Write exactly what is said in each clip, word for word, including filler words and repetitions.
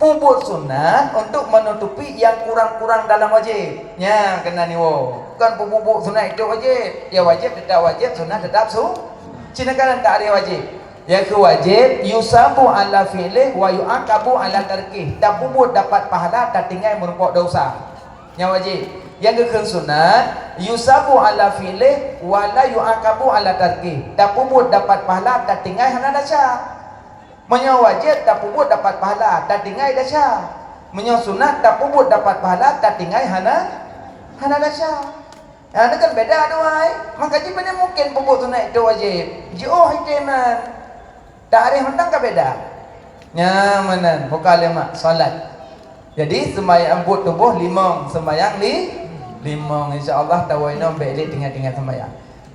Peubuet sunat untuk menutupi nyang kurang-kurang dalam wajéb. Nyan keunan iwoe. Kon peubuet sunat itu wajéb. Ya wajéb tetap wajéb, sunat tetap su-, cina kan tak ada wajéb. Nyang keu wajéb, yusabu ala fi'lih wa yu'aqabu ala tarkih. Tapeubuet dapat pahala, tatinggai meurumpok dosa. Nyang wajéb. Nyang geukheun sunat, yusabu ala fi'lih wa la yu'aqabu ala tarkih. Tapeubuet dapat pahala, tatinggai hana desya. Meunyoe wajéb, tapeubuet dapat pahala, tatinggai desya. Meunyoe sunat, tapeubuet dapat pahala, tatinggai hana, hana desya. Ha, nyan kan beda dua, eh. Maka jih pane mungkin peubuet sunat itu wajéb. Jiôh itéman. Takrif mantong ka beda. Nyan meunan, bukan lemak, salat. Jadi, sembahyang buet tuboh limong, sembahyang li-, limong. Insya Allah, tawoe inong bék lé tinggai-tinggai sembahyang.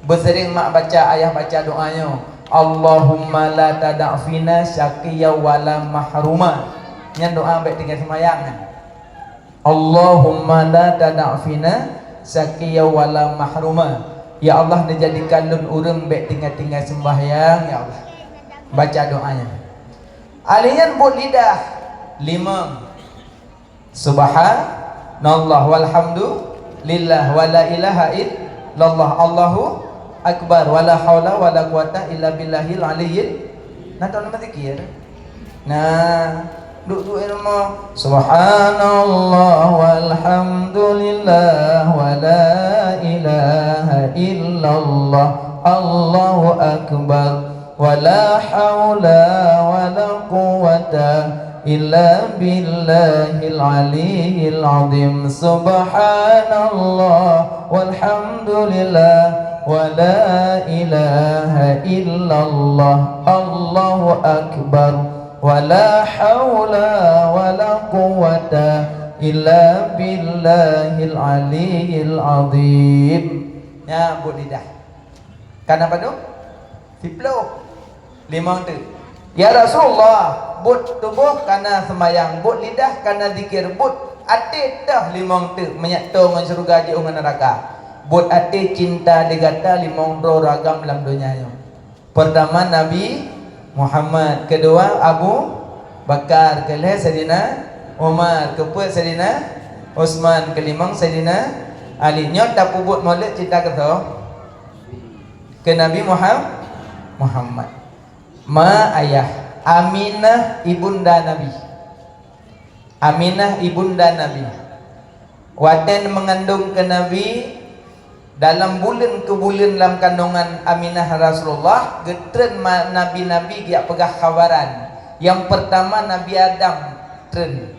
Beuseuring mak baca, ayah baca doa nyoe, "Allahumma la tada' fina syaqiyya wa la mahruma." Nyan doa bék tinggai sembahyang nyan. "Allahumma la tada' fina syaqiyya wa la mahruma." Ya Allah, neujadikan lôn ureuëng bék tinggai-tinggai sembahyang, ya Allah. Baca doa nyan. Alèh nyan buet lidah, limong. Subhanallah walhamdulillah wa la ilaha illallah, Allahu akbar, wa la haula wa la quwata illa billahil aliyyil. Nah, tahu nama zikir? Nah, duk-duk ilmu. Subhanallah walhamdulillah wa la ilaha illallah, Allahu akbar. Wa la haula wa la quwwata illa billahil aliyyil azim. Subhanallah walhamdulillah wa la ilaha illallah. Allahu akbar. Wa la haula wa la quwwata illa billahil aliyyil azim. Nyan buet lidah. Kana padum? Siplôh. Limong teuk. "Ya Rasulullah, buet tuboh kana seumayang, buet lidah kana zikir, buet até teuh limong teuk, meunyo toe ngon syeuruga jiôh ngon neuraka." Buet até cinta di gata limong droe ragam lam donya nyoe. Peurtama Nabi Muhammad, keudua Abu Bakar, keulhèe Saidina Umar, keupeuet Saidina Utsman, keulimong Saidina Ali. Nyoe tapeubuet maulid cinta keu soe? Keu Nabi Muham-, Muhammad. Ma ayah, Aminah ibunda Nabi. Aminah ibunda Nabi. Watèe meungandong keu Nabi, dalam buleuen keu buleuen lam kandongan Aminah Rasulullah, geutreun ma-, nabi-nabi geujak peugah khabaran. Nyang peurtama Nabi Adam treun.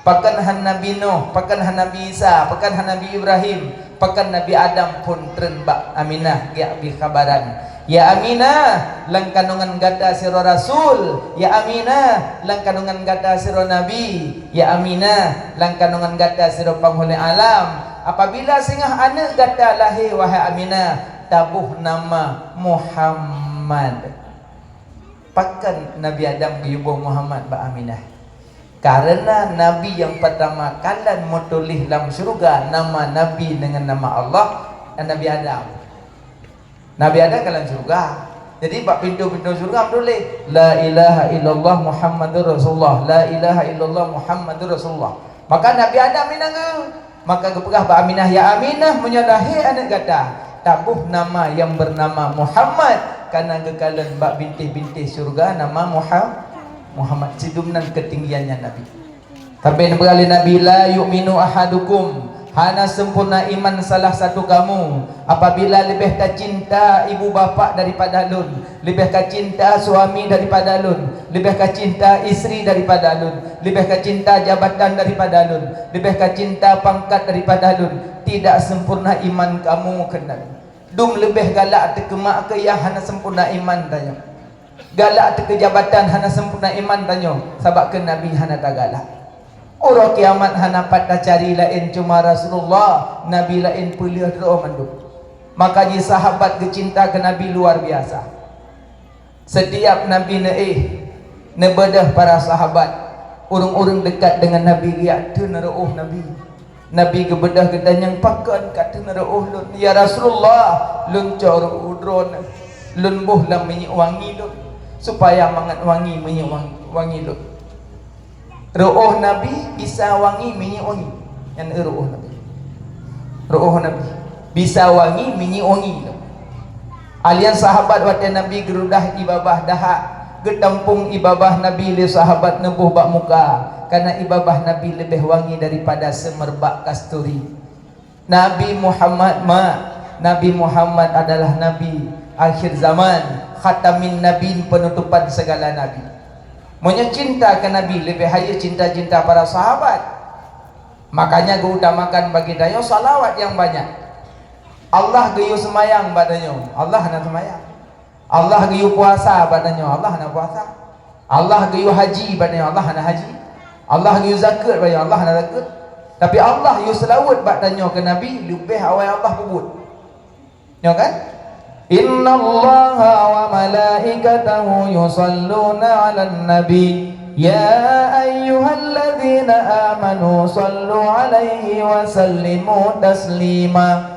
Pakon han Nabi Nuh, pakon han Nabi Isa, pakon han Nabi Ibrahim, pakon Nabi Adam phon treun bak Aminah geujak bi khabaran. "Ya Aminah, lam kandongan gata sidroe rasul. Ya Aminah, lam kandongan gata sidroe nabi. Ya Aminah, lam kandongan gata sidroe panghulèe alam. Apabila singoh aneuk gata lahé, wahai Aminah, taboh nama Muhammad." Pakon Nabi Adam geuyue boh Muhammad bak Aminah? Kareuna nabi nyang peurtama kalon meutuléh lam syeuruga nama nabi deungon nama Allah, Nabi Adam. Nabi Adam ka lam syeuruga. Jadi, bak pintoe-pintoe syeuruga meutuléh, "La ilaha illallah Muhammadur Rasulullah, la ilaha illallah Muhammadur Rasulullah." Maka Nabi Adam ni nanggroe. Maka geupeugah bak Aminah, "Ya Aminah, meunyoe lahé aneuk gata, taboh nama nyang beunama Muhammad, kareuna geukalon bak bintéh-bintéh syeuruga nama Muha-, Muhammad." Sidum nan keutinggian nyan Nabi. Tapi neupeugah lé Nabi, "La yu'minu ahadukum," hana sempurna iman salah satu kamu, apabila leubeh tacinta ibu bapak daripada lôn, leubeh kacinta suami daripada lôn, leubeh kacinta istri daripada lôn, leubeh kacinta jabatan daripada lôn, leubeh kacinta pangkat daripada lôn, tidak sempurna iman kamu, kheun Nabi. Dum leubeh galak teuh keu mak keu yah hana sempurna iman tanyoe. Galak teuh keu jabatan hana sempurna iman tanyoe, sabab keu Nabi hana tagalak. Uroe kiamat hana pat tacari laén cuma Rasulullah, nabi laén peuleueh droe mandum. Maka jih sahabat geucinta keu Nabi luar biasa. Setiap Nabi neuéh, neubeudôh para sahabat, ureuëng-ureuëng dekat deungon Nabi geujak teuneuroh Nabi. Nabi geubeudah geutanyong, "Pakon ka teuneuroh lôn?" "Ya Rasulullah, lôn cok ruh droeneuh, lôn boh lam minyeuk wangi lôn, supaya mangat wangi minyeuk wang-, wangi lôn." Ru'ôh Nabi bisa wangi minyeuk wangi. Nyan ru'ôh Nabi. Ru'ôh Nabi bisa wangi minyeuk wangi. Alian sahabat watée Nabi geurudah ié babah dahak, geutampong ié babah Nabi lé sahabat neuboh bak muka, kareuna ié babah Nabi leubeh wangi daripada seumerbak kasturi. Nabi Muhammad, mak, Nabi Muhammad adalah nabi akhir zaman, khatamin nabin, penutupan segala nabi. Meunyoe cinta keu Nabi leubeh hayeu cinta-cinta para sahabat, makanya geuutamakan bagi tanyoe salawat nyang banyak. Allah geuyue seumayang bak tanyoe, Allah hana seumayang. Allah geuyue puasa bak tanyoe, Allah hana puasa. Allah geuyue haji bak tanyoe, Allah hana haji. Allah geuyue zakeuet bak tanyoe, Allah hana zakeuet. Tapi Allah yue seulaweuet bak tanyoe keu Nabi leubeh awai Allah peubuet. Nyoe kan? Innallaha wa malaikatahu yusalluna 'alan nabi. Ya ayyuhalladzina amanu sallu 'alaihi wa sallimu taslima.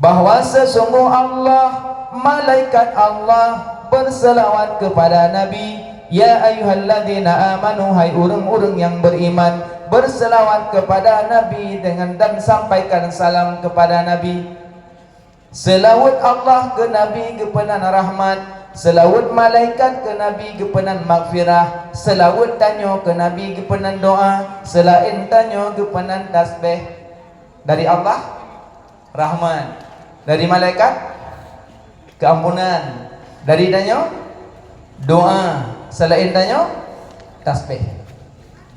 Bahwa sesungguh Allah, malaikat Allah berselawat kepada Nabi. Ya ayyuhalladzina amanu, hai ureuëng-ureuëng nyang beriman, berselawat kepada Nabi dengan, dan sampaikan salam kepada Nabi. Seulaweuet Allah keu Nabi geupeunan rahmat, seulaweuet malaikat keu Nabi geupeunan maghfirah, seulaweuet tanyoe keu Nabi geupeunan doa, seulaén tanyoe geupeunan tasbeh. Dari Allah, rahmat. Dari malaikat, keuampunan. Dari tanyoe, doa. Seulaén tanyoe, tasbeh.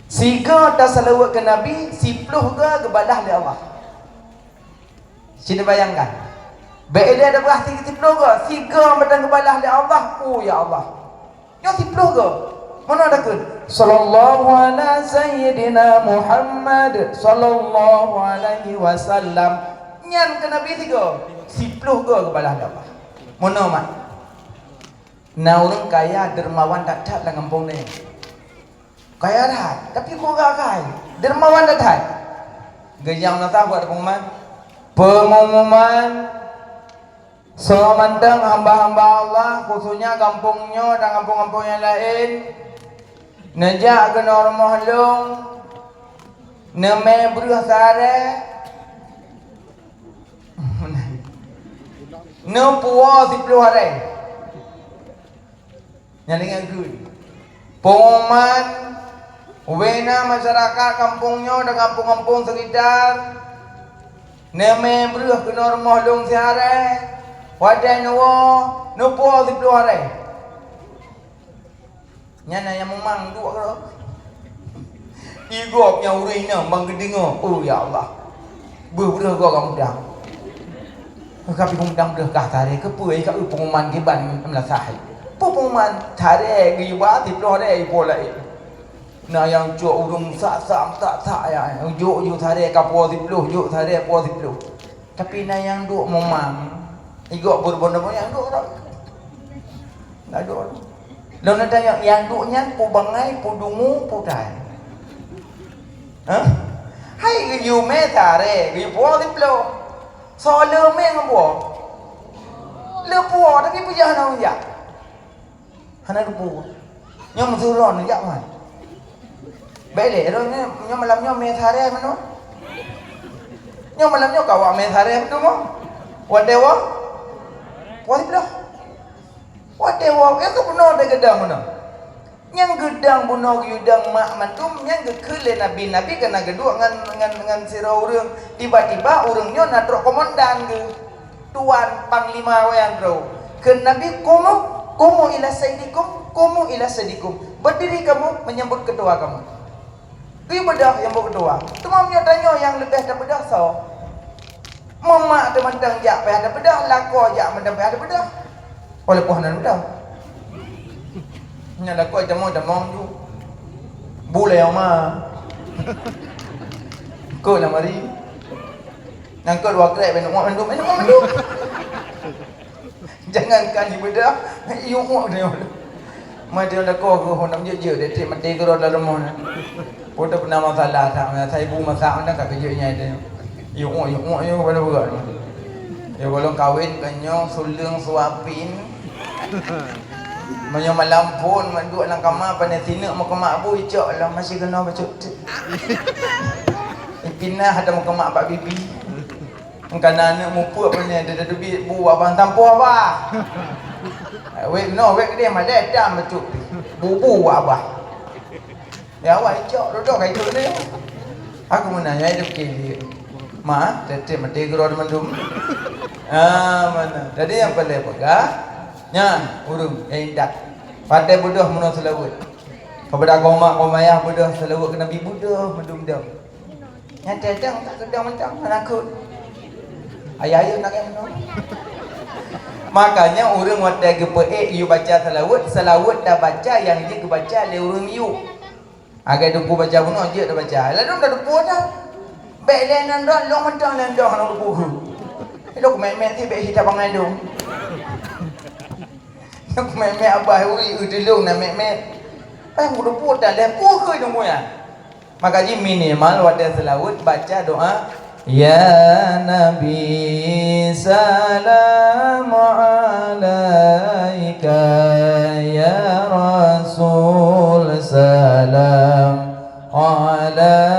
Sigoe taseulaweuet keu Nabi, siploh goe geubalah lé Allah. Sini bayangkan. Bék ilée ada beurah siploh goe, sigoe mantong geubalah lé Allah. Oh, ya Allah. Nyoe siploh goe. Meunoe takheun, "Sallallahu ala sayyidina Muhammad, sallallahu alaihi wasallam." Nyan keu Nabi sigoe, siploh goe geubalah lé Allah. Meunoe mak. Na ureuëng kaya dermawan that-that lam gampông nyoe. Kaya that, tapi kok gak kai? Dermawan that-that. Geujak meunasah buat pengumuman. Pengumuman. Soe mantong hamba-hamba Allah, khususnya gampông nyoe dan gampông-gampông nyang laén, neujak keunoe rumoh lôn, neumè breueh siaré, neupuwoe siploh aré. Nyan ingat keu pengumuman, ubena masyarakat gampông nyoe dan gampông-gampông sekitar, neumè breueh keunoe rumoh lôn siaré, watée neuwoe, neupuwoe siploh aré. Nyan na nyang mumang duek keudroe. Igob nyang ureuëng inong ban geudeungoe, "Oh, ya Allah, beuh breueh goe ka mudang." Ka pih mudang breueh kah taré, keupeue ka eu pengumuman kiban meulasah. Peue pengumuman taré geuyue ba siploh aré ipo laén. Na nyang cok ureuëng sak-sak, sak-sak ya, jok, jok taré ka po siploh, jok taré po siploh. Tapi na nyang duek mumang, igob beureuboh-boh nyang duek rot. Ndak duek. Lôn tanyong, nyang duek nyan peue bangai, peue dungu, peue tai? Hah? Hai geuyue mè taré, geuyue puwoe siploh. Soe le mè ngon puwoe? Le puwoe, tapi peue jak hana ujak? Hana geupeu. Nyoe meusurot jak man. Bék lé, nyoe malam nyoe mè taré meunoe. Nyoe malam nyoe ka awak mè taré beutôi moh. Watée woe? Puwoe siploh. Watée woe, ya keuh bunoe teugeudang bunoe. Nyang geudang bunoe geuyue dang mak mandum, nyang geukheun lé Nabi. Nabi ka na geuduek ngon, ngon, ngon sidroe ureuëng. Tiba-tiba ureuëng nyoe na trok komandan geuh. Tuan panglima awaknyan droe. Kheun Nabi, "Qumu, qumu ila sayyidikum, qumu ila sayyidikum." Berdiri kamu menyambut ketua kamu. Geuyue beudôh nyang beukeudua. Teuma meunyoe tanyoe nyang leubeh tabeudôh soe? Meumak teuh mantong jak payah tabeudôh, lakoe jak mantong payah tabeudôh. Walaupun hana beudôh. Nyan lakoe tamong-tamong ju. Bulée ma. Keu lamari. Nangkot dua krek, bèk neuuek mandum, bèk neuuek mandum. Jangankan iébadah, iuek deungon. Meuteun lakoe geuh hana jeuet-jeuet, detik maté keudroe lam rumoh nyan. Peue teuh peuna masalah that, masa ibu masak meunan ka keujeuet nyan teuh. Iuek, iuek, iuek, pada beugöt. Ya, gohlom kawén ka nyoe, suleueng suapin. Meunyoe malam phon mak duek lam kama, pane sineuk meukeumah bu icok lom, masih keunoe bacut. Ipinah atau meukeumah bak bibi. Engkana aneuk mupeuk pane, dia teubiet bu abang tampoh abah. Wek noh, wek dia malah dam bacut. Bu-bu abah. Ya, awak icok, duduk kat itu ni. Aku meunan, ya, itu kiri. Ma, tetek mati keluar mandum. Ah, mana? Jadi yang paling peugah, nyan, ureueng yang intat. Patai beudôh meunoe seulaweuet. Kepada koma, koma ayah beudôh seulaweuet ke Nabi beudôh mandum dong. Nyan tetang tak keudang mentang, mana aku. Ayah-ayah nak yang meunoe. Makanya ureueng watèe geupeuék yue baca seulaweuet, seulaweuet dah baca yang jeuet geubaca lé ureueng yue. Agai teungku baca bunoe jeuet tabaca. Lalu dah teupeu dah. Bèk lé nan dah, long mantong nan dah, long teupeu. Ilok mèk-mèk ti bèk hita bangai dong. Ilok mèk-mèk abah ui, ui tulung na mèk-mèk. Payah teupeu dah, dah ku keu dong ya. Maka jih minimal watèe seulaweuet baca doa, "Ya Nabi, salam alaika, ya Rasul, salam alaika,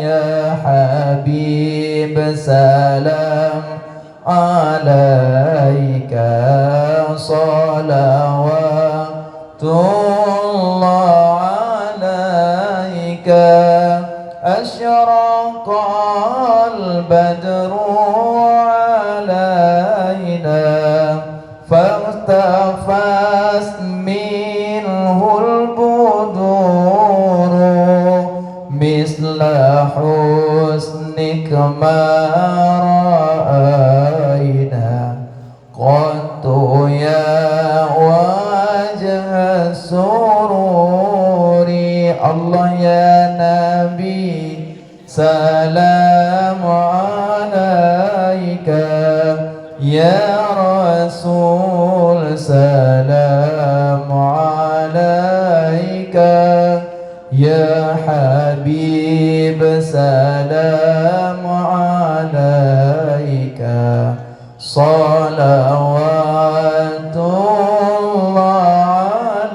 ya Habib, salam alaika, salawatullah alaika, asyraqal badru alaina, fahtafas minhul buduru, misla husnik ma ra'aina qattu ya wajha sururi." Allah ya Nabi, salam alaika, ya Rasul, salam alaika, ya Habib, salam alaika, salawatullah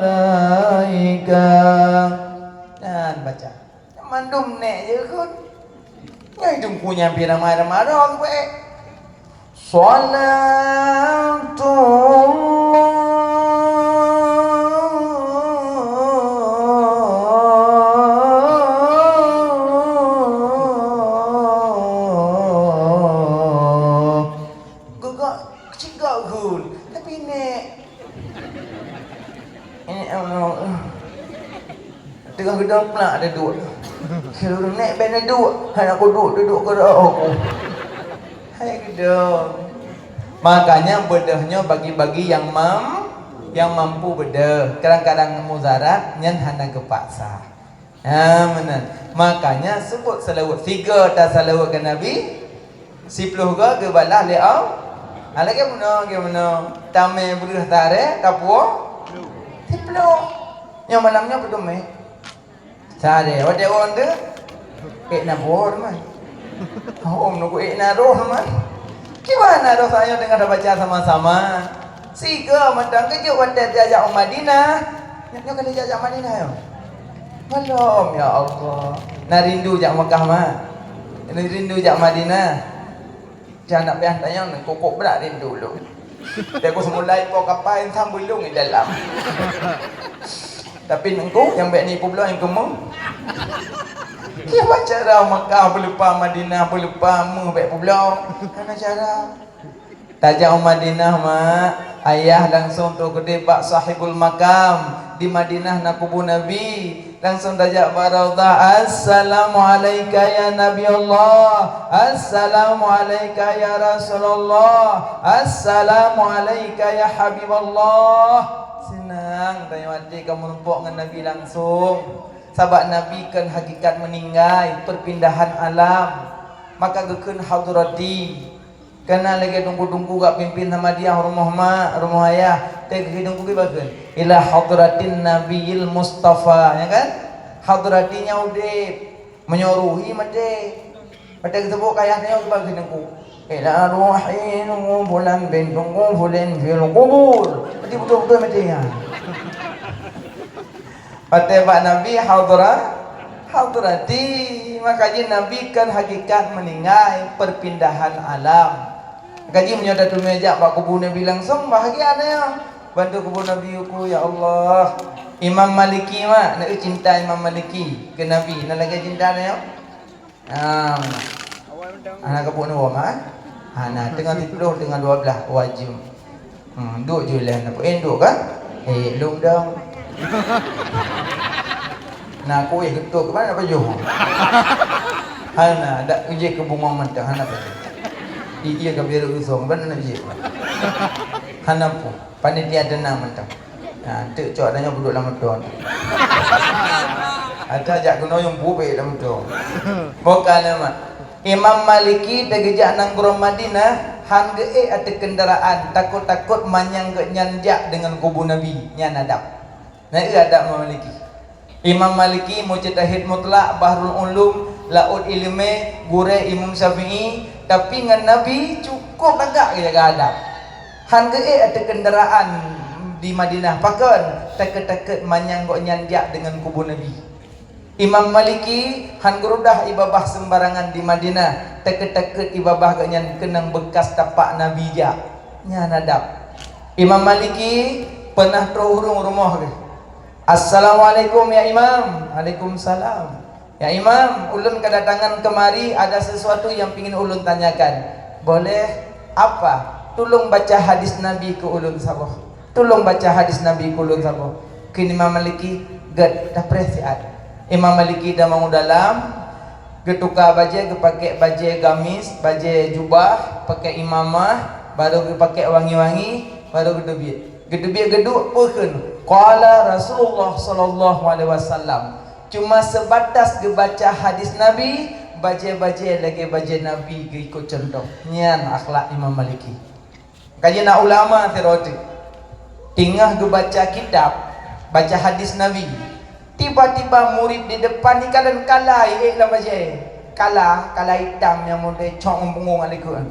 alaika. Dan baca. Mandum nek je kot. Ngai teungku nyang pi ramai-ramai dah aku baik. Salatullah. Geuga cigak gun. Tapi nek. Nek, oh, oh. Teuka geudong plak ada duek. Seluruh nek ben ada duek. Hana aku duek, duduk ke roh aku. Hai geudong. Makanya beudôh nyoe bagi-bagi yang mam-, yang mampu beudôh. Kadang-kadang mudarat nyan hana geupaksa. Ha, meunan. Makanya sebut salawat. Siga ta salawat ke Nabi, siploh ga geubalah lé Allah. Ha, lagèe meunoe, lagèe meunoe. Tamè breuh tarè, tapuo siploh. Nyoe malam nyoe peuteumé. Saré, watèe awak tu, ék na boh teuma. Oh, menunggu ék na roh teuma. Kiban na roh saya dengan dah baca sama-sama. Siga mantong keujeuet watèe tajak u Madinah. Nyoe, nyoe ka dijak jak Madinah nyoe. Belum, ya Allah. Na rindu jak Mekah mah. Rindu jak Madinah. Jangan nak payah tanyong, kok brat rindu lôn. Dia ku semulai po kapai entah belung di dalam. Tapi nengku nyang bèk ni publoe nyang keumeu. Kiban cara Mekah beuleupah, Madinah beuleupah, meuh bèk publoe. Hana cara. Tajak u Madinah, mak, ayah langsung trok keudeh bak sahibul makam. Di Madinah na kubu Nabi. Langsung tajak bak raudhah, "Assalamualaika ya Nabi Allah. Assalamualaika ya Rasulullah. Assalamualaika ya Habib Allah." Seunang tanyoe até ka meurumpok ngon Nabi langsung. Sabab Nabi kon hakikat meuninggai, perpindahan alam. Maka geukheun hadrati. Kana lagèe teungku-teungku ka pimpin Ahmadiyah rumoh mak, rumoh ayah, teuka teungku kiban kheun, "Ila hadratin Nabiyil Mustafa," ya kan? Hadrati nyan udép, meunyoe ruhi maté. Watèe geuseubuet keu ayah nyoe kiban kheun teungku. Ila ruhi Ummu Fulan bintu Ummu Fulan fil qubur. Berarti betul-betul mati nyan. Watée bak Nabi hadra, hadrati. Maka jih Nabi kan hakikat meuninggai, perpindahan alam. Maka jih meunyoe tateumé jak bak kubu Nabi langsung, bahagia nyoe. Bantu kubu Nabi uku, ya Allah. Imam Maliki mak, nak cinta Imam Maliki ke Nabi, nak lagi cinta nyoe. Ah, hana ka buet neuwoe mah, eh? Hana, teungoh siplôh, teungoh dua blaih, wajéb. Hmm, duek ju lé hana, eh, duek kan? Eh, lôn dong. Na kueh geutôk, keuban na pajoh? Hana, dak ujéh keu bungong mantong, hana pajoh. Di ié ka biru usong, ban na jih. Hana pun. Panitia teunang mantong. Ha, teuk cok tanyoe peuduek lam moto. Ata jak keunoe nyang pubek lam moto. Boka nama. Imam Maliki teugeujak nanggroe Madinah, han geuék ateueh keundaraan, takot-takot manyang geuhnyan jak deungon kubu Nabi. Nyan adab. Nyan adab Imam Maliki. Imam Maliki mujtahid mutlak, bahrul ulum, laôt ileumé, gurée Imam Syafi'i, tapi ngon Nabi cukôp lagak geujaga adab. Han geuék ateueh keundaraan di Madinah, pakon? Takot-takot manyang gobnyan jak deungon kubu Nabi. Imam Maliki han geurudah ié babah seumbarangan di Madinah, takot-takot ié babah gobnyan keunong beukas tapak Nabi jak. Nyan adab. Imam Maliki peunah troh ureuëng rumoh geuh. "Assalamualaikum ya Imam." "Waalaikumsalam." "Ya Imam, ulôn kedatangan kemari ada sesuatu yang pingin ulôn tanyakan." "Boleh. Apa?" "Tulông baca hadis Nabi keu ulôn saboh. Tulông baca hadis Nabi keu ulôn saboh." Kheun Imam Maliki, "Gét, tapreh siat." Imam Maliki tamong u dalam, geutuka bajée, geupakée bajée gamis, bajée jubah, pakée imamah, barô geupakée wangi-wangi, barô geuteubiet. Geuteubiet geuduek peue kheun, "Qala Rasulullah sallallahu alaihi wasallam." Cuma sebatas geubaca hadis Nabi, bajée-bajée lagée bajée Nabi geuikot cuntoh. Nyan akhlak Imam Maliki. Ka jih na ulama sidroe teuk, teungoh geubaca kitab, baca hadis Nabi. Tiba-tiba murit di depan ikalon kala iék lam bajée. Kala, kala itam nyang model cok ngon punggong alikot.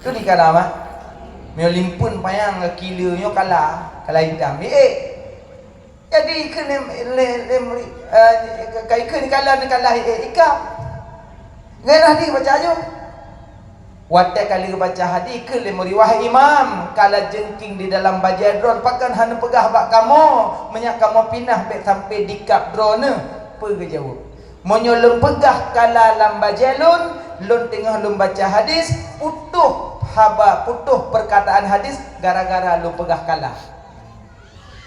Tu di kala mah. Meunyoe limpeuen panyang gaki le nyoe kala, kala itam. Iék. Jadi ikheun lé, lé, lé murit, eh, ka ikheun kala ni kala iék ikam. Ngai nah di baca aja. Watée ka lheueh baca hadis, kheun lé murit, "Wahai Imam, kala jeungking di dalam bajée droe, pakon hana peugah bak kamoe, meunyoe kamoe pinah bék sampoe dikab droeneuh?" Peue geujaweueb, "Meunyoe lôn peugah kala lam bajée lôn, lôn teungoh lôn baca hadis, putôh haba, putôh peurkataan hadis gara-gara lôn peugah kala."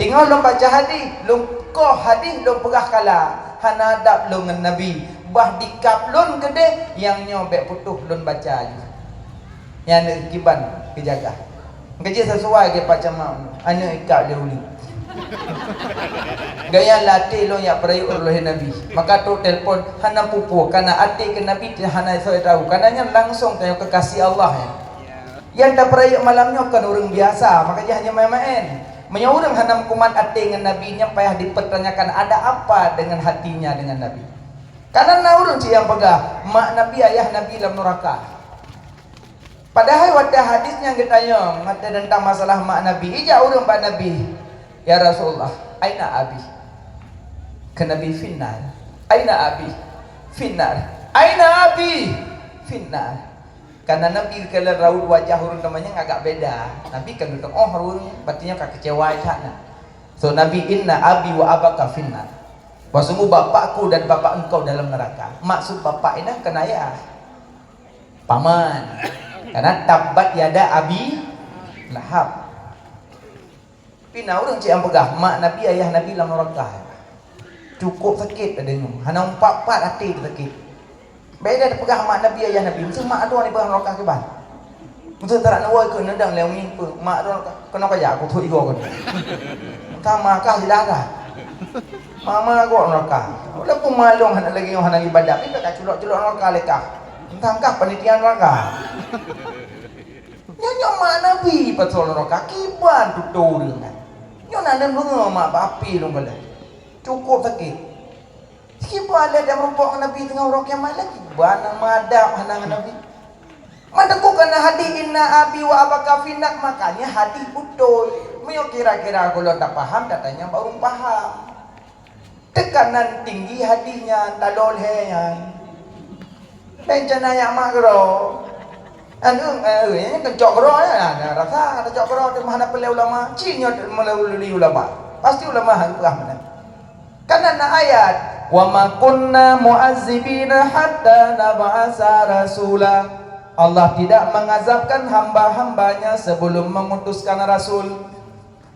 Teungoh lôn baca hadis, lôn koh hadis, lôn peugah kala, hana adab lôn ngon Nabi, bah dikab lôn keudeh, nyang nyoe bék putôh lôn baca lé. Nyan aneuk kiban geujaga. Keujeuet sesuai geupacamat aneuk ikab lé uli. Gaya latih lôn yak peurayeuk lôn lé Nabi. Maka trok telepon hana pupu, karena até keu Nabi hana soe tahu. Karena nyan langsung tayong kekasih Allah nyan. Nyang tapeurayeuk malam nyoe kon ureuëng biasa, maka jih hanya maén-maén. Meunyoe ureuëng hana meukumat até ngon Nabi, nyan payah dipertanyakan ada apa dengan hatinya dengan Nabi. Karena na ureuëng cit nyang peugah, mak Nabi, ayah Nabi lam nuraka. Padahai watée hadis nyang geutanyong, watée teuntang masalah mak Nabi, ijak ureuëng bak Nabi, "Ya Rasulullah, aina abi?" Kheun Nabi, "Finnar." "Aina abi?" "Finnar." "Aina abi?" "Finnar." Karena Nabi keukalon raut wajah ureuëng teumanyong agak beda. Nabi ka geuteuôh ureuëng, berarti nyoe ka keucewa that na. So Nabi, "Inna abi wa abaka finnar." Bahwa sungguh bapakku dan bapak engkau dalam neraka. Maksud bapak ini kan ayah. Paman. Karena tabbat yada abi lahab. Tapi na ureuëng cit nyang peugah, mak Nabi, ayah Nabi lam nuraka. Cukup sakét tadeungoe. Hana umpat-pat até sakét. Beda tapeugah mak Nabi, ayah Nabi. Meusti mak droe nyang peugah nuraka kiban. Meusti tarak neuwoe keu neudang lé umieng peuh. Mak droe nuraka. Keunoe kajak, aku thot igoe keunoe. Ka ma kah jidah kah. Mama gok nuraka. Walaupun malong hana lagée nyoe hana ibadat, tapi ka culok-culok nuraka lé kah. Entah kah panitia nuraka. Nyoe, nyoe mak Nabi pasoe nuraka, kiban tutoe ureuëng nyan. Nyoe na lôn deungoe mak bak api lôn galak. Cukup sakét. Kiban lé dan meureumpok ngon Nabi teungoh uroe kiamat lagi. Kiban nyang meuadab hana ngon Nabi. Meuteuku kana hadih inna abi wa abaka finnar, makanya hadih beutôi. Meunyoe kira-kira gohlom tapaham, tatanyong bak ureuëng paham. Teukanan tinggi hadih nyan, taloe lhée nyan. Rencana jak mak keudroe. Aneuk, eh, eh, nyan kan cok keudroe nyan, nah, nah, rasa ada cok keudroe, teuma hana peureulée ulama. Cit nyoe meulalu ulama. Pasti ulama han peugah meunan. Kan na ayat, "Wa ma kunna mu'azzibina hatta nab'asa rasula." Allah tidak mengazabkan hamba-hambanya sebelum mengutuskan rasul.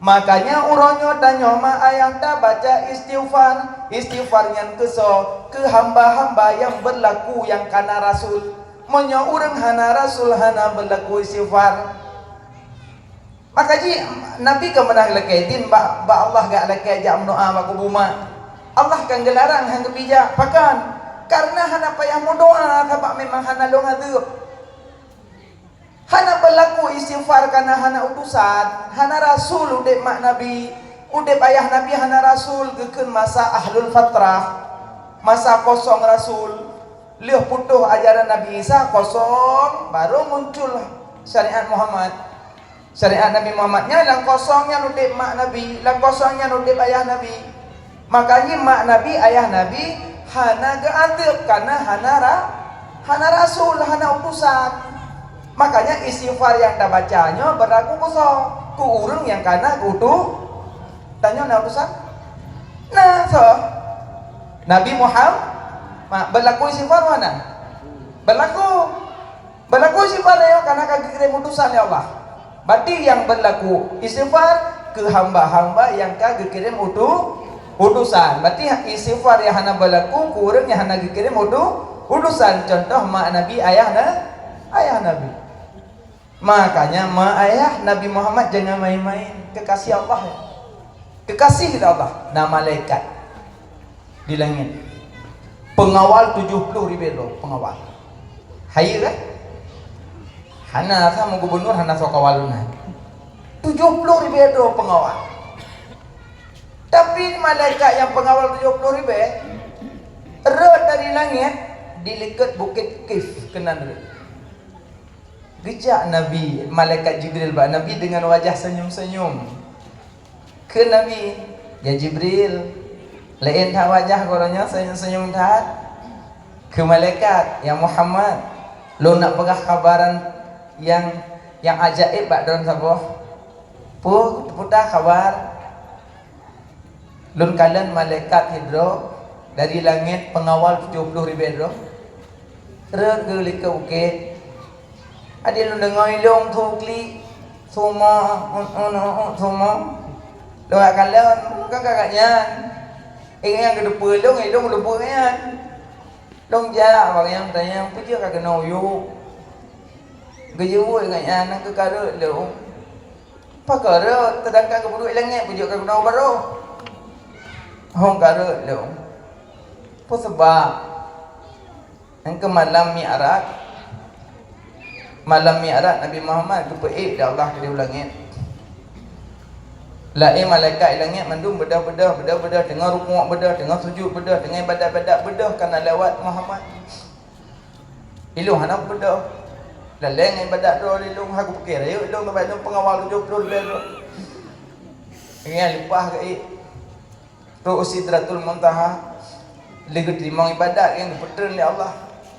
Makanya uroe nyoe tanyoe ma ayah tabaca istighfar. Istighfar nyan keusoe? Keu hamba-hamba nyang beulaku nyang kana rasul. Meunyoe ureuëng hana rasul hana beulaku istighfar. Maka jih Nabi ka meunan lakée idin bak, bak Allah gak lakée jak meudoá bak kubu mak. Allah kan geularang han geubijak. Pakon? Karena hana payah meudoá sabab memang hana lôn azeub. Hana beulaku istighfar kana hana utusan, hana rasul udeb mak Nabi, udeb ayah Nabi hana rasul geukheun masa ahlul fatrah, masa kosong rasul. Lheueh putôh ajaran Nabi Isa kosong, baru muncul syariat Muhammad. Syariat Nabi Muhammad nyan lam kosong nyan udeb mak Nabi, lam kosong nyan udeb ayah Nabi. Makanya mak Nabi, ayah Nabi hana geuazeub karena hana ra-, hana rasul, hana utusan. Makanya istighfar nyang tabaca nyoe beulaku keu soe? Keu ureuëng nyang kana geutu-, tanyoe na utusan? Nah, soe? Nabi Muhammad. Beulaku istighfar mana? Beulaku. Beulaku istighfar nyoe karena ka geukirém utusan lé Allah. Berarti nyang beulaku istighfar keu hamba-hamba nyang ka geukirém utu-, utusan. Berarti istighfar nyang hana beulaku keu ureuëng nyang hana geukirém utu-, utusan. Contoh mak Nabi, ayah na-, ayah Nabi. Makanya mak ayah Nabi Muhammad jangan main-main. Kekasih Allah. Kekasih Allah. Na malaikat di langét. Pengawal tujoh ploh ribée droe pengawal. Hayeue kan? Hana sama gubernur, hana soe kawal lunan. Tujoh ploh ribée droe pengawal. Tapi malaikat nyang pengawal tujoh ploh ribée rot dari langét di likot bukét Qif keunan rot. Geujak Nabi, malaikat Jibril bak Nabi dengan wajah senyum-senyum. Kheun Nabi, "Ya Jibril, laén that wajah geuh nyoe senyum-senyum that." Kheun malaikat, "Ya Muhammad, lôn nak peugah kabaran nyang, nyang ajaéb bak droe saboh." "Peue, peue teuh kabar?" "Lôn kalon malaikat sidroe dari langét, pengawal tujoh ploh ribée droe, rot geuh likot bukét. Adak lôn deungoe ilong su klik, su mo, un, un, un, un, su mo. Lôn kalon, kon ka gobnyan. Ingat nyang geuteupeue ilong, ilong geuteupeue nyan. Lôn jak bak nyang tanyong, peue jeuet ka keunoe u yup?" Geujaweueb ngon nyan, "Nyan keuh ka rot lôn." "Pakon rot, seudangkan geupeuduek i langét, peue jeuet ka keunoe u baroh?" "Hong ka rot lôn." "Peue sabab?" "Nyan keuh malam Mi'raj, malam Mi'raj Nabi Muhammad geupeuék lé Allah keudéh u langét. Laén malaikat i langét mandum beudôh-beudôh, beudôh-beudôh, teungoh rukuk beudôh, teungoh sujut beudôh, teungoh ibadat-ibadat beudôh ka na lewat Muhammad. Ilong hana beudôh. Laleng ibadat droe ilong, hana kupike rayeuk ilong, sabab ilong pengawal tujoh ploh ribée droe. Nyan leupah geuék. Rot u Sidratul Muntaha, lheueh geuteurimong ibadat nyang geupeutrön lé Allah.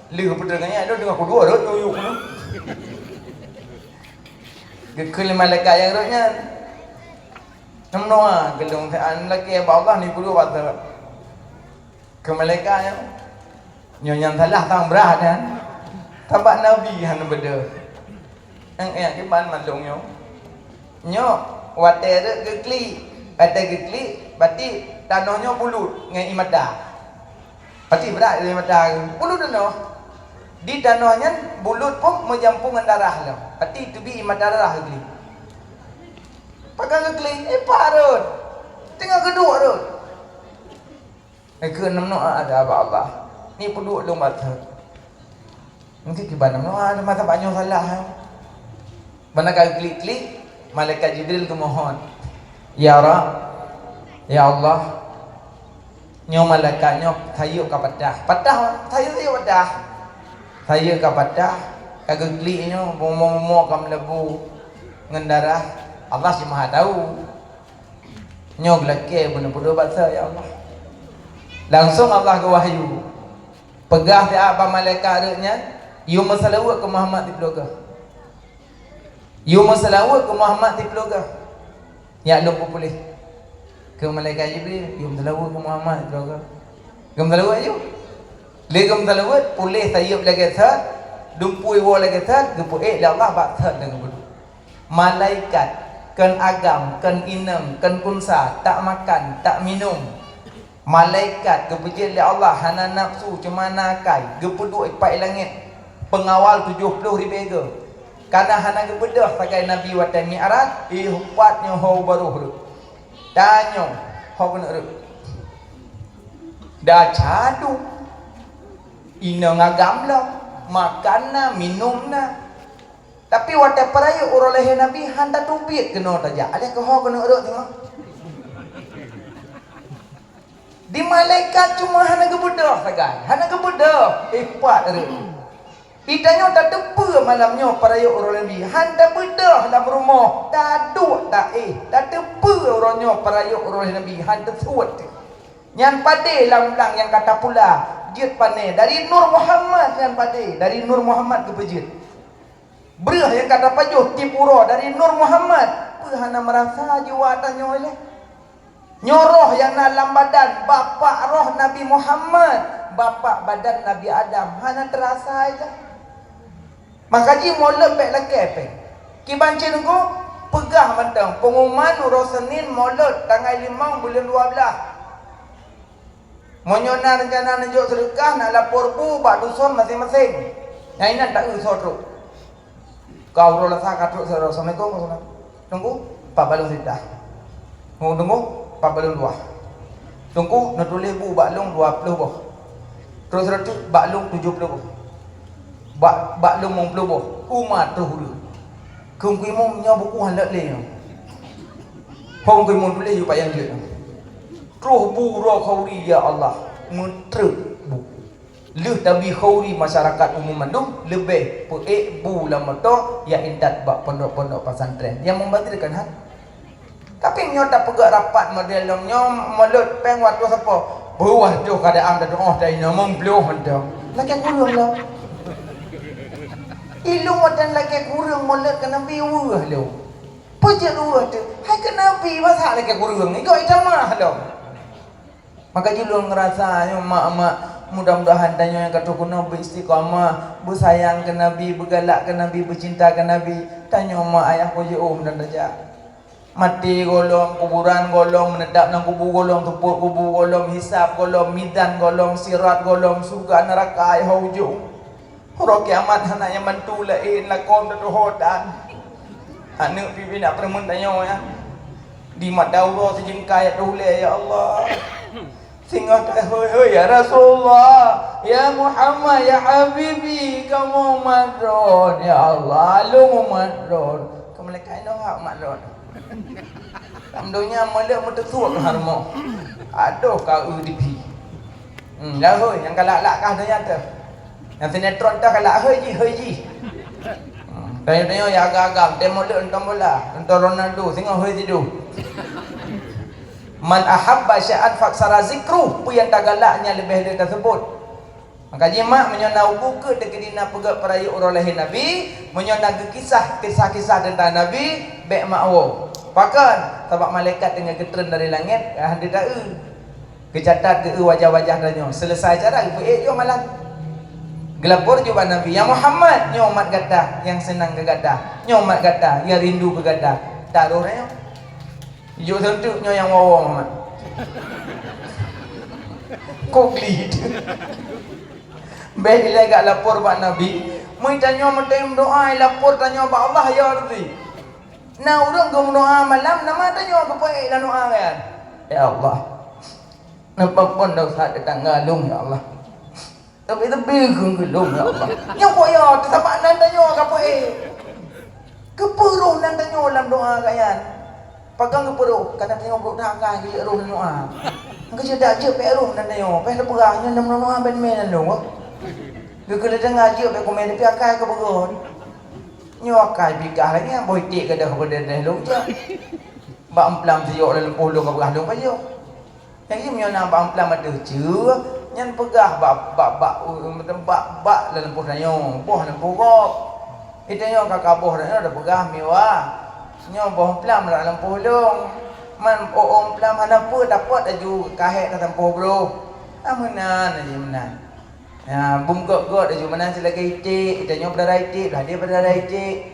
Lheueh geupeutrön ngon nyan, ilong teungoh kuduek rot u yup nyoe. Geukheun lé malaikat nyang rot nyan, "Nyan meunoe geulong, an lakée bak Allah ni peuduek bak teuk." Keu malaikat nyoe, nyoe nyang salah tan brat nyan. Sabab Nabi hana beudôh. Nyang, nyang kiban mandum nyoe. Nyoe watée rot geuklik, watée geuklik, berarti tanoh nyoe bulut ngon ié mata. Berarti brat ié mata, bulut tanoh. Di tanoh nyan bulut pun meujampong ngon darah lom. Berarti teubiet ié mata darah geuklik. Pakon geuklik, eh, pat rot. Teungoh geuduek rot. Geukheun, "Nyan meunoe ada bak Allah. Ni peuduek lôn bak teuk." Mungken kiban, "Nyan meunoe ada mata bak nyoe salah." Ban ka geuklik-klik, malaikat Jibril geumohon, "Ya Rabb, ya Allah, nyoe malaikat nyoe sayeuep ka patah." Patah, sayeuep-sayeuep patah. "Sayeuep ka patah, Ka geuklik nyoe, bumoe-bumoe ka meuleubu ngon darah, Allah cit maha tau. Nyoe geulakée beuneupeudeuh bak soe, ya Allah. Langsong Allah geuwahyu, peugah siat bak malaikat rot nyan, "Yue meuseulaweuet keu Muhammad siplôh goe. Yue meuseulaweuet keu Muhammad siplôh goe." Nyak lôn peupuléh keu malaikat Jibril, "Yue meuseulaweuet keu Muhammad siplôh goe." Geumeuseulaweuet aju. Lé geumeuseulaweuet, puléh sayeuep lagée that, dumpui woe lagée that, geupeuék lé Allah bak that dan geupeuduek. Malaikat, kon agam, kon inong, kon unsa, tak makan, tak minum. Malaikat geupeujieb lé Allah, hana nafsu, cuma na akai, geupeuduek ipat langét, peungawal tujoh ploh ribée goe. Kana hana geubeudôh sagai Nabi watée Mi'raj, éh, upat nyoe ho baroh rot. Tanyoe ho keuneuk rot. Da cadu, inong agam lom, makan na, minum na. Tapi watée peurayeuk uroe lahé Nabi, han tateubiet keunoe tajak, aleh keuho keuneuk rot teungoh. Di malaikat cuma hana geubeudôh sagai, hana geubeudôh, ipat rot. Di tanyoe tateupeue malam nyoe peurayeuk uroe Nabi, han tabeudôh lam rumoh, taduek taéh, tateupeue uroe nyoe peurayeuk uroe Nabi, han teusuet. Nyan padé lam blang nyang ka tapula, jeuet pané dari Nur Muhammad nyan padé, dari Nur Muhammad geupeujeuet. Breuh nyang ka tapajoh tiep uroe dari Nur Muhammad, peue hana meurasa jiwa tanyoe lé? Nyoe roh nyang na lam badan, bapak roh Nabi Muhammad, bapak badan Nabi Adam, hana teurasa lé. Maka jih Molot bék lakée péng. Kiban cit Teungku, peugah mantong peunguman uroe Senin Molot tanggai limong buleuen dua blaih. Meunyoe na reuncana neujok seudeukah, nak lapor bu bak duson maséng-maséng. Nyang inan taeu soe trok. Ka uroe Lasa ka trok sidroe, "Assalamualaikum, Pak Ustaz." "Teungku, pat balong sitah." "Teungku, pat balong dua." "Teungku, neutuléh bu bak lôn dua ploh boh." Trok sidroe teuk, "Bak lôn tujoh ploh boh." "Bak, bak lôn limong ploh boh." Uma troh ureueng. Kheun keu imum, "Nyoe buku han lheueh lé nyoe." Hong keu imum tuléh, yue payang jeuet. Troh bu uroe khauri, ya Allah, meutreuk bu. Lheueh tabi khauri masyarakat umum mandum, leubeh peuék bu lam moto, ya intat bak pondok-pondok pesantren. Nyang meubatirkan hat. Tapi meunyoe tapeugah rapat model lom nyoe, Molot péng watôh sapo, beuwah tôh keadaan dah doh, dah inoe meumploh mantong. Lakée kureueng lom. Ilung watée lakée kureueng Molot keu Nabi weueh lom. Peue jeuet weueh teuh? Hai keu Nabi, masa lakée kureueng? Igoe itamah lom. Maka jih lôn ngeurasa nyoe mak-mak, mudah-mudahan tanyoe nyang ka troh keunoe beuistiqamah, beusayang keu Nabi, beugalak keu Nabi, beucinta keu Nabi. Tanyoe mak ayah po jiôh dan tajak. Maté gohlom, kuburan gohlom, meuneutab lam kubu gohlom, seupôt kubu gohlom, hisab gohlom, mizan gohlom, sirat gohlom, syeuruga neuraka ayah ujong. Uroe kiamat hana nyang bantu laén lakom teutuho tan. Aneuk pipi nak peureumeun tanyoe, ya. Di mata uroe sijeungkai ateueh ulée, ya Allah. Singoh tahôi, "Hôi, ya Rasulullah, ya Muhammad, ya Habibi, kamoe umat droen, ya Allah, lôn umat droen." Keu malaikat nyoe hak umat droen. Lam donya Molot meuteusuek keu hareumo. Adoh ka eu dipi. Hmm, dah hôi, nyang galak-galak kah donya teuh. Nyang sinetron teuh galak hôi jih, hôi jih. Hmm, tanyoe-tanyoe ya agam-agam, teuh Molot nonton bola, nonton Ronaldo, singoh hôi sidoh. Man ahabba syai'an faksara zikru, peue nyang tagalak nyan leubeh lé taseubut. Maka jih mak, meunyoe na ubu keu teukeudi na peugét peurayeuk uroe lahé Nabi, meunyoe na geukisah kisah-kisah teuntang Nabi, bék mak woe. Pakon? Sabab malaikat teungoh geutreun dari langét, han teueu. Geucatat geu wajah-wajah tanyoe. Seuleusai acara geupeuék yoh malam. Geulapor ju bak Nabi, "Ya Muhammad, nyoe umat gata nyang seunang keu gata. Nyoe umat gata nyang rindu keu gata." Taroh tanyoe. Jok seunteuk nyoe nyang woe-woe Muhammad. Kok glit. Bék ilée gak lapor bak Nabi, "Meunyoe tanyoe meutém doa, ilapor tanyoe bak Allah, ya Rabbi." Na ureuëng geumeudoa malam, nama tanyoe geupeuék lam doa nyan? Ya Allah, neupeuphon desya teutangga lôn, ya Allah. Tapi leubeh keu lôn, ya Allah. Nyoe kok ya, teusapat nan tanyoe ka peuék. Keupeue roh nan tanyoe lam doa gobnyan? Pakon keupeue roh? Karena tanyoe brok that ka jeuet roh nan doa. Keu jeuet dak jeuet pék roh nan tanyoe, pék neupeugah nyoe lam doa ban mé nan lôn. Geukeuleudang jeuet bèk kumè, tapi akai ka beurôn. Nyoe akai pih kah lagèe boh iték ka deuh beudeh-deh lôn jak. Bak euplam siyok lam lumpôh lôn ka peugah lôn pajoh. Nyang jih meunyoe na bak euplam ateueh ceue, nyan peugah bak, bak, bak, bak, bak lam lumpôh tanyoe, boh lam lumpôh gob. Di tanyoe ka kaboh tanyoe tapeugah meuwah. Nyoe boh euplam lam lumpôh lôn. Man ôk-ôk euplam hana peue tapot laju kahèk tasampôh broh. Ah, meunan laju meunan. Ya, bungkot-kot laju meunan silagèe iték, tanyoe beudara iték, blah deh beudara iték.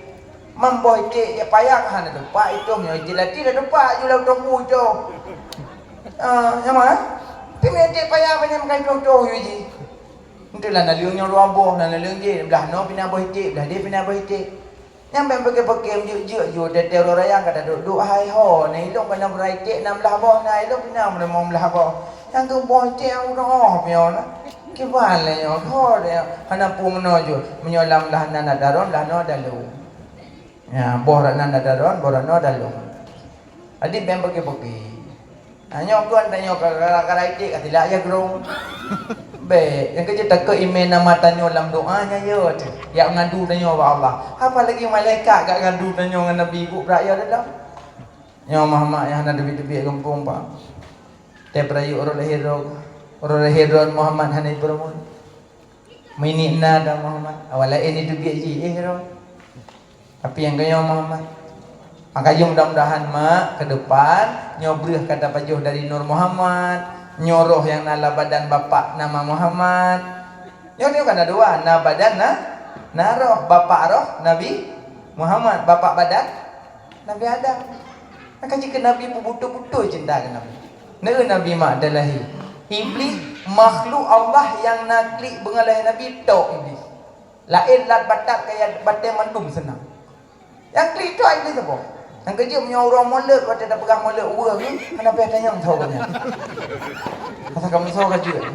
Mam boh iték jak paya ka hana teumpat itoh, nyoe iték lati dah teumpat ju lam tombu itoh. Ah, nyang mana? Tapi iték paya banyak makai itoh-itoh ju jih. Enteuk lah naleueng nyoe dua boh, lah naleueng jih, blah noe pih na boh iték, blah deh pih na boh iték. Nyang bèk peuke-peuke meujeuet-jeuet ju teuntèe uroe raya ka taduek-duek hai ho, na ilong ka na beuraiték nam blah boh, na ilong pih na limong blah boh. Nyang keu boh iték nyang uroe nyoe na. Kiban lé nyoe, ho deh, hana peue meunoe ju. Meunyoe lam blah nan na daron, blah noe dalông. Ya, boh rak nan na daron, boh rak noe dalông. Jadi bèk peuke-peuke. Ha, nyoe kon tanyoe ka, ka, ka raiték ka tilak ya grong. Bèk, nyang keuh jeuet takheun imè nama tanyoe lam doa nyan ya, jak ngadu tanyoe bak Allah. Apalagi malaikat ka ngadu tanyoe ngon Nabi, geuh brat ya dalam. Nyoe Muhammad nyang hana teubiet-teubiet gampông, Pak. Teuh peurayeuk uroe lahé droe, uroe lahé droe Muhammad hana ipeureumeun. Meuinik na dah Muhammad. Awai laén itu biet jih, eh, roh. Tapi nyang keu nyoe Muhammad. Maka jih mudah-mudahan, mak, ke depan, nyoe breuh ka tapajoh dari Nur Muhammad, nyoe roh nyang na lam badan bapak nama Muhammad. Nyoe, nyoe kan na dua, na badan, na, na roh. Bapak roh Nabi Muhammad, bapak badan Nabi Adam. Maka jih keu Nabi beutôi-beutôi cinta keu Nabi. Neu Nabi mak dah lahé. Iblih makhluk Allah nyang na klik beungoh lahé Nabi, tok Iblih. Laén lat batat kaya batée mandum seunang. Nyang klik tok Iblih saboh. Nyang keujeuet meunyoe uroe Molot watée tapeugah Molot weueh nyoe, hana payah tanyong saboh nyan. Asai kamoe soe ka jeuet.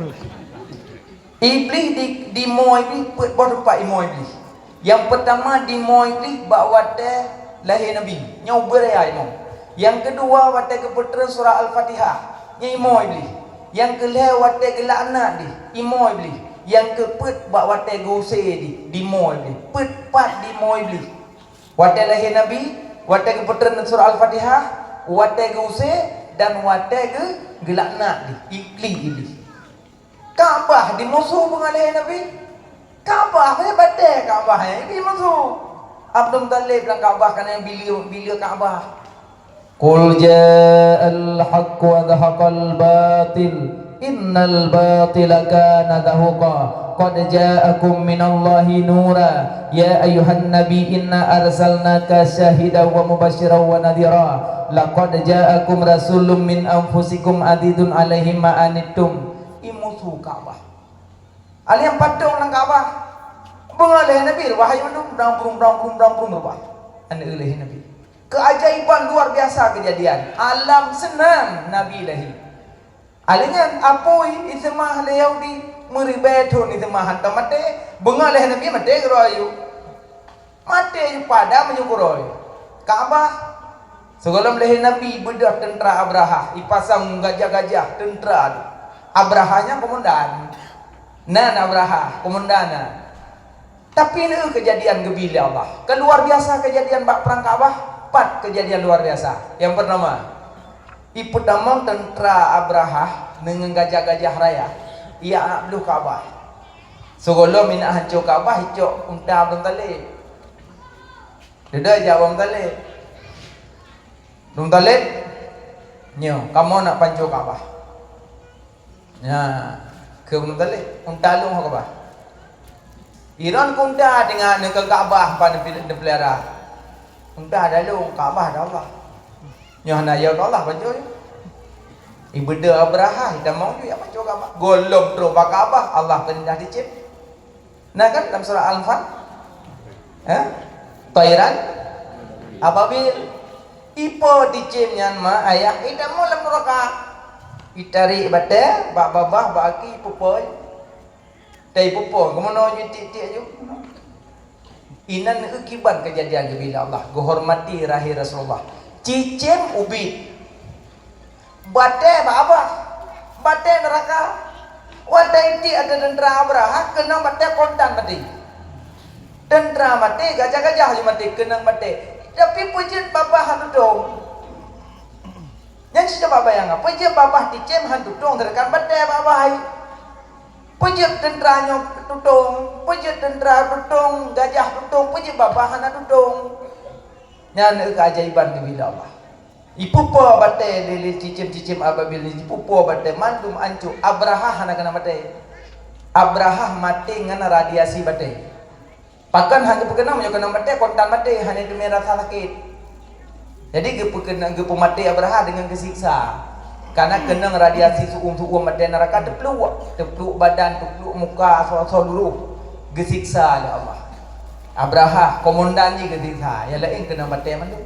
Iblih di, dimoe Iblih peuet boh teumpat imoe Iblih. Nyang peutama dimoe Iblih bak watée lahé Nabi, nyoe ubé raya imoe. Nyang keudua watée geupeutreun surah Al-Fatihah, nyoe imoe Iblih. Nyang keulhée watée geulaknat dih, imoe Iblih. Nyang keupeuet bak watée geuuse dih, dimoe Iblih. Peuet pat dimoe Iblih. Watée lahé Nabi, watée geupeutreun surah Al-Fatihah, watée geuuse, dan watée geu-, geulaknat dih, iklik Iblih. Ka'bah dimusoh beungoh lahé Nabi. Ka'bah, eh, batée Ka'bah, eh, dimusoh. Abdul Muthalib lam Ka'bah ka na bileu, bileu Ka'bah. Qul ja'al haqq wa zahaqal batil, innal batila kana zahuqa. Qad ja'akum minallahi nura. Ya ayyuhan nabi, inna arsalnaka syahidan wa mubasyiran wa nadhira. Laqad ja'akum rasulun min anfusikum azizun alaihi ma anittum. Imusoh Ka'bah. Alèh nyang patong lam Ka'bah. Beungoh lahé Nabi, reubah ayeuem mandum, brang brung, brang brung, brang brung reubah. Aneuk lahé Nabi. Keajaiban luar biasa kejadian. Alam seunang Nabi lahé. Alèh nyan apui iseumah lé Yahudi, meuribèe thon iseumah hantom maté. Beungoh lahé Nabi maté keudroe ayeuem. Maté padam meunyoe keudroe. Ka'bah. Sigohlom lahé Nabi beudôh teuntra Abrahah, ipasang gajah-gajah teuntra tu. Abrahah nyan komandan. Nan Abrahah, komandan nan. Tapi neu keujadian geubi lé Allah. Keuluar biasa keujadian bak prang Ka'bah. Pat keujadian luar biasa. Nyang peutama, ipeutamong teuntra Abrahah deungon gajah-gajah raya. Ijak bloh Ka'bah. Sigohlom ineuk hanco Ka'bah, icok unta Abdul Muthalib. Dudoe jak Abdul Muthalib. Abdul Muthalib, nyoe, kamoe nak panco Ka'bah. Nyan, keu Abdul Muthalib, unta lôn ho Ka'bah. Iron keu unta teungoh neukeu Ka'bah pan neupi-, neupeulihara. Unta dah lôn, Ka'bah dah Allah. Nyoe hana yo teuh Allah panco nyoe. Ibeudôh Abrahah, itamong ju ijak panco Ka'bah. Gohlom troh bak Ka'bah, Allah peurintah ticém. Na kan lam surah Al-Anfal? Eh? Thairan ababil. Ipo ticém nyan ma ayah, itamong lam neuraka. Itarék batée, bak babah, bak aki, ipupo. Taipupo, keumeunyoe ju tiek-tiek ju. Inan kiban keujadian geubi lé Allah, geuhormati lahé Rasulullah. Cicém ubit. Batée bak babah. Batée neuraka. Watée Cit ateueh teuntra Abrahah, keunong batée kontan maté. Teuntra maté, gajah-gajah laju maté, keunong batée. Tapi peue jeuet babah han tutong. Nyan cit coba bayangkan, peue jeuet babah cicém han tutong, sedangkan batée babah hai. Peue jeuet teuntra nyoe tutong, peue jeuet teuntra tutong, gajah tutong, peue jeuet babah hana tutong. Nyan keajaiban geubri lé Allah. Ipeupo batée lé, lé cicém-cicém ababil, ipeupo batée mandum ancô. Abrahah hana keunong batée. Abrahah maté ngon radiasi batée. Pakon han geupeukeunong, meunyoe keunong batée, kontan maté, hana teumé rasa sakét. Jadi geupeukeunong, geupeumaté Abrahah deungon geusiksa. Karena keunong radiasi su'um-su'um batée neuraka, teupluek, teupluek badan, teupluek muka, asoe-asoe luruh. Geusiksa lé Allah. Abrahah, komandan jih geusiksa, nyang laén keunong batée mandum.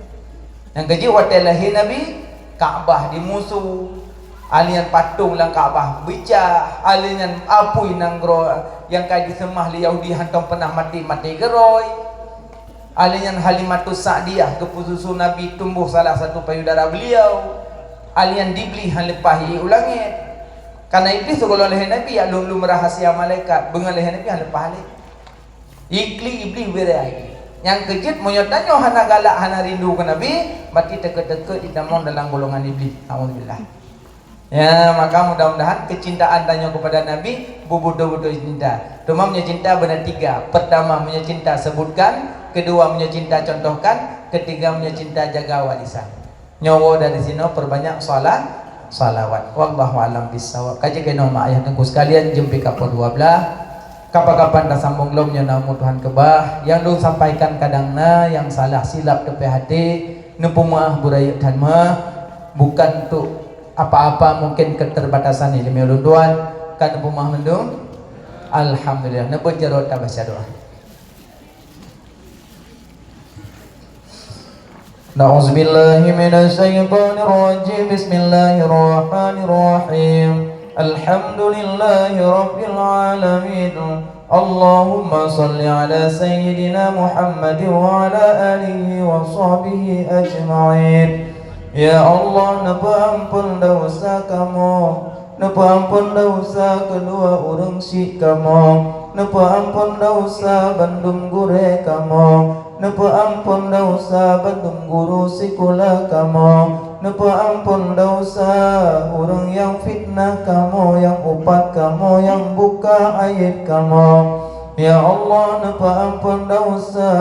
Nyang keujeuet watée lahé Nabi, Ka'bah dimusu, aleuh nyan patong lam Ka'bah beucah, aleuh nyan apui nanggroe nyang ka jiseumah lé Yahudi hantom peunah maté, maté keudroe. Aleuh nyan Halimatus Sa'diyah geupeususu Nabi, tumbôh salah satu payudara beuliau. Aleuh nyan Iblih han leupah ié u langét. Karena Iblih sigohlom lahé Nabi, jak lom-lom rahsia malaikat, beungon lahé Nabi han leupah lé. Ikli Iblih wirai. Nyang keujeuet, meunyoe tanyoe hana galak, hana rindu keu Nabi, berarti teukeut-teukeut jitamong dalam golongan Iblih. Alhamdulillah. Ya, maka mudah-mudahan kecintaan tanyoe kepada Nabi beubeutôi-beutôi cinta. Teuma meunyoe cinta beuna tiga. Pertama, meunyoe cinta sebutkan, kedua, meunyoe cinta contohkan, ketiga, meunyoe cinta jaga warisan. Nyoe woe dari sinoe perbanyak salat, salawat. Wallahu a'lam bissawab. Ka jeuet keunoe mak ayah teungku sekalian, jeuem pih ka poh dua belas. Kapan-kapan tasambong lom nyoe na umu Tuhan keubah. Nyang lôn sampaikan kadang na nyang salah silap teupeuhati, neupeumeu'ah beurayeuk that meu'ah. Bukan untuk apa-apa, mungkin keterbatasan ileumé ulôn tuan, ka neupeumeu'ah mandum. Alhamdulillah, neubeuet jaroe tabaca doa. أعوذ بالله من الشيطان الرجيم. بسم الله الرحمن الرحيم. الحمد لله رب العالمين. اللهم صل على سيدنا محمد وعلى آله وصحبه أجمعين. Ya Allah, neupeuamphon desya kamoe. Neupeuamphon desya keudua ureuëng syik kamoe. Neupeuamphon desya bandum gurée kamoe. Neupeuamphon desya bandum guru sikula kamoe. Neupeuamphon desya ureuëng nyang fitnah kamoe, nyang upat kamoe, nyang buka aéb kamoe. Ya Allah, neupeuamphon desya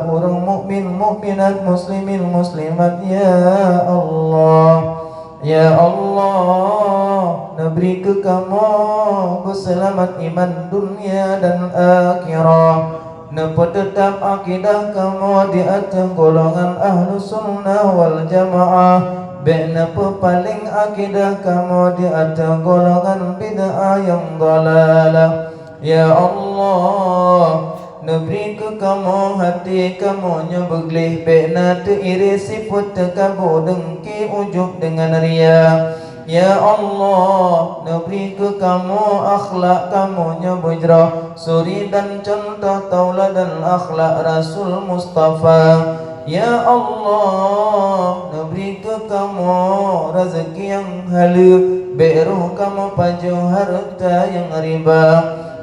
ureuëng mukmin, mukminat, muslimin, muslimat, ya Allah. Ya Allah, neubri keu kamoe beuseulamat iman dunia dan akhirat. Neupeuteutab akidah kamoe di ateueh golongan Ahlussunnah wal Jamaah. Bék neupeupaleng akidah kamoe di ateueh golongan bid'ah nyang dalalah. Ya Allah, neubri keu kamoe hati kamoe nyoe beugleh, bék na teuiréh sifeuet teukabu, deungki, ujub deungon ria. Ya Allah, neubri keu kamoe akhlak kamoe nyoe beujroh, suri dan cuntoh tauladan akhlak Rasul Mustafa. Ya Allah, neubri keu kamoe raseuki nyang haleue, bék roh kamoe pajoh hareuta nyang riba.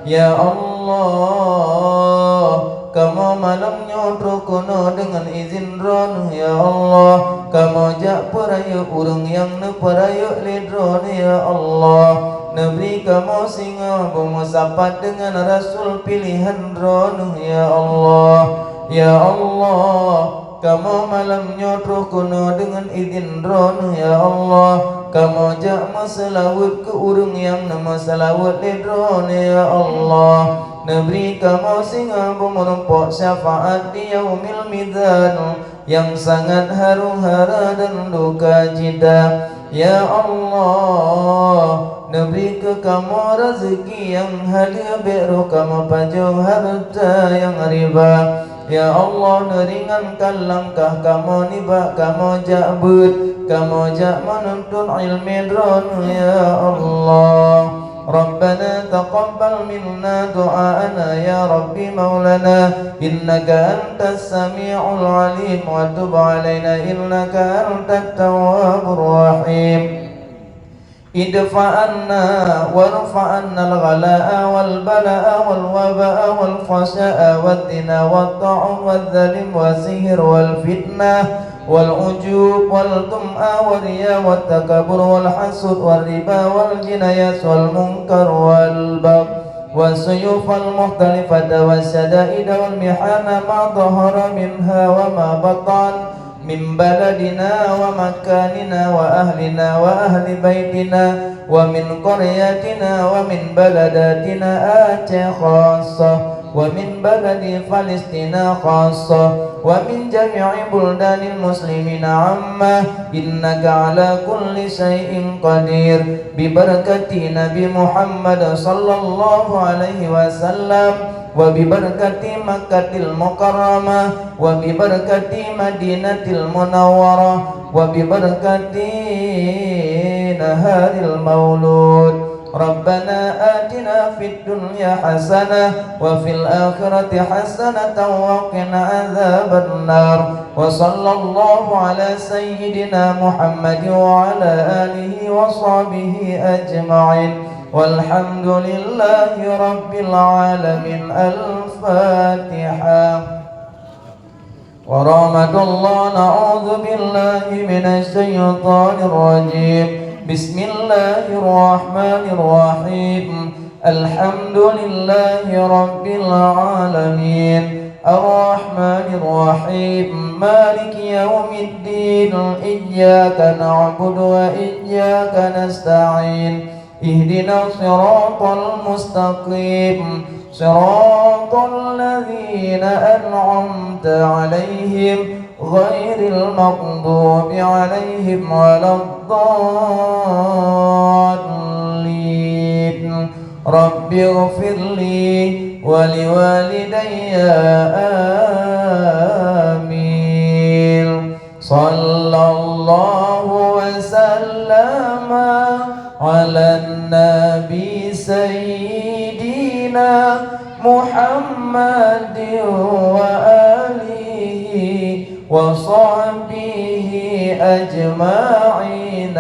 Ya Allah, kamoe malam nyoe troh keunoe deungon izin Droeneueh, ya Allah. Kamoe jak peurayeuk ureuëng nyang neupeurayeuk lé Droeneueh, ya Allah. Neubri kamoe singoh beumeusapat deungon Rasul piléhan Droeneueh, ya Allah. Ya Allah, kamoe malam nyoe troh keunoe deungon idhin Droeneueh, ya Allah. Kamoe jak meuseulaweuet keu ureuëng nyang neumeuseulaweuet lé Droeneueh, ya Allah. Neubri kamoe singoh beumeurumpok syafaat di Yaumil Mizan nyang sangat haru hara dan duka cita. Ya Allah, neubri keu kamoe raseuki nyang haleue, bék roh kamoe pajoh hareuta nyang riba. Ya Allah, neuringankan langkah kamoe nibak kamoe jak beuet, kamoe jak meununtut iéleumé Droeneueh, ya Allah. Rabbana taqabbal minna du'aana ya Rabbi maulana, innaka antas sami'ul alim, wa tub alaina innaka antat tawwabur rahim. ادفع عنا وارفع عنا الغلاء والبلاء والوباء والفحشاء والزنا والطاعون والظلم والسحر والفتنة والعجوب والطمع والرياء والتكبر والحسد والربا والجنايات والمنكر والبغي والسيوف المختلفة والشدائد والمحن ما ظهر منها وما بطن من بلدنا ومكاننا وأهلنا وأهل بيتنا ومن قريتنا ومن بلداتنا آتشي خاصة ومن بلد فلسطين خاصة ومن جميع بلدان المسلمين عامة إنك على كل شيء قدير ببركة نبي محمد صلى الله عليه وسلم وببركة مكة المكرمة وببركة مدينة المنورة وببركة نهر المولود. ربنا آتنا في الدنيا حسنة وفي الآخرة حسنة وقنا عذاب النار. وصلى الله على سيدنا محمد وعلى آله وصحبه أجمعين. والحمد لله رب العالمين. الفاتحة. ورحمة الله. نعوذ بالله من الشيطان الرجيم. بسم الله الرحمن الرحيم. الحمد لله رب العالمين. الرحمن الرحيم. مالك يوم الدين. إياك نعبد وإياك نستعين. اهدنا الصراط المستقيم. صراط الذين أنعمت عليهم غير المغضوب عليهم ولا الضالين. رب اغفر لي ولوالدي. آمين. صلى الله وسلم على النبي سيدنا محمد وآله وصحبه أجمعين.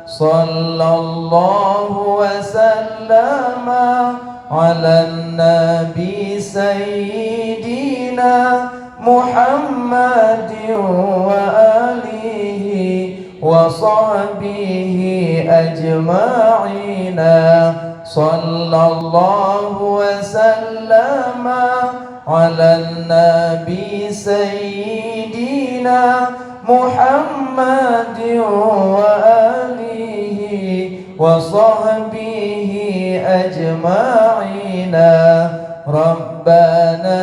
صلى الله وسلم على النبي سيدنا محمد وآله وصحبه أجمعين. صلى الله وسلم على النبي سيدنا محمد وآله وصحبه أجمعين. ربنا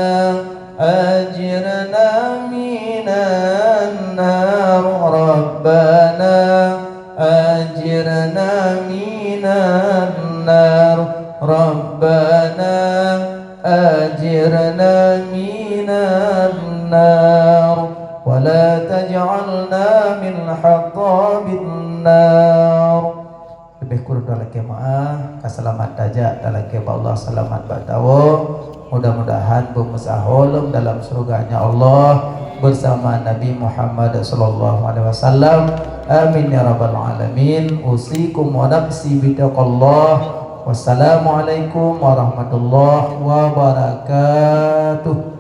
أجرنا من النار. ربنا أجرنا من النار. ربنا أجرنا من النار. ولا تجعلنا من حطب النار. Leubeh kureueng talakée meu'ah, ka seulamat tajak talakée bak Allah, seulamat bak tawoe. Mudah-mudahan beumeusaho lom dalam syurga-Nya Allah bersama Nabi Muhammad sallallahu alaihi wasallam. Amin ya rabbal alamin. Usikum wa nafsi bitaqwallah. Wassalamualaikum warahmatullahi wabarakatuh.